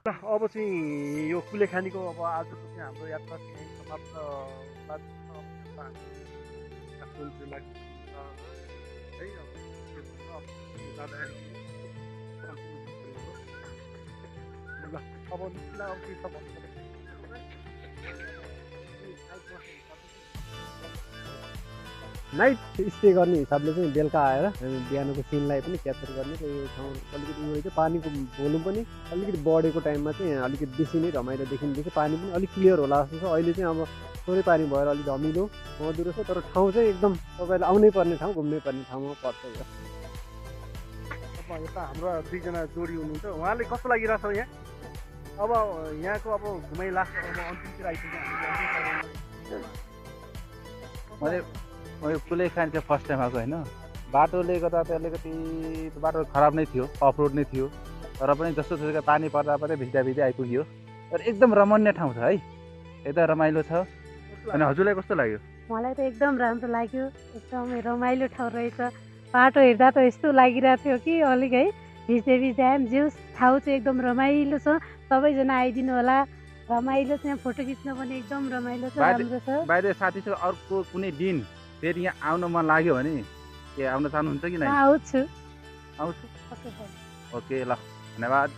अब चाहिँ यो कुलेखानीको अब आजको चाहिँ हाम्रो यात्रा चाहिँ यहीँ समाप्त लाग्छ। है अब जाँदाखेरि ल अब निस्किँदा अब के छ भन्नु नाइट स्टे गर्ने हिसाबले चाहिँ बेलुका आएर हामी बिहानको सिनलाई पनि क्याप्चर गर्ने यो ठाउँ अलिकति उयो चाहिँ पानीको भोल्युम पनि अलिकति बढेको टाइममा चाहिँ अलिकति बेसी नै रमाइलो देखिन्छ। पानी पनि अलिक क्लियर होला जस्तो छ। अहिले चाहिँ अब थोरै पानी भएर अलिक धमिलो मधुरो छ, तर ठाउँ चाहिँ एकदम तपाईँले आउनै पर्ने ठाउँ, घुम्नै पर्ने ठाउँमा पर्छ यो। अब यता हाम्रो दुईजना जोडी हुनुहुन्छ, उहाँले कस्तो लागिरहेछ यहाँ? अब यहाँको अब घुमाइ लास्ट अब अन्तिमतिर आइपुग्यो। मैले कुलेखानी चाहिँ फर्स्ट टाइम आएको होइन। बाटोले गर्दा चाहिँ अलिकति बाटो खराब नै थियो, अफ रोड नै थियो, तर पनि जस्तो जस्तो पानी पर्दा पर्दै भिज्दा भिज्दै आइपुग्यो। तर एकदम रमणीय ठाउँ छ है, एकदम रमाइलो छ। अनि हजुरलाई कस्तो लाग्यो? मलाई त एकदम राम्रो लाग्यो, एकदमै रमाइलो ठाउँ रहेछ। बाटो हेर्दा त यस्तो लागिरहेको थियो कि अलिक है भिज्दै भिज्दै आयौँ। जे ठाउँ चाहिँ एकदम रमाइलो छ, सबैजना आइदिनु होला। रमाइलो छ, यहाँ फोटो खिच्न पनि एकदम रमाइलो छ, राम्रो छ। बाहिर साथीसँग अर्को कुनै दिन फेरि यहाँ आउन मन लाग्यो भने के आउन चाहनुहुन्छ कि नै? आउँछु। ओके ल, धन्यवाद।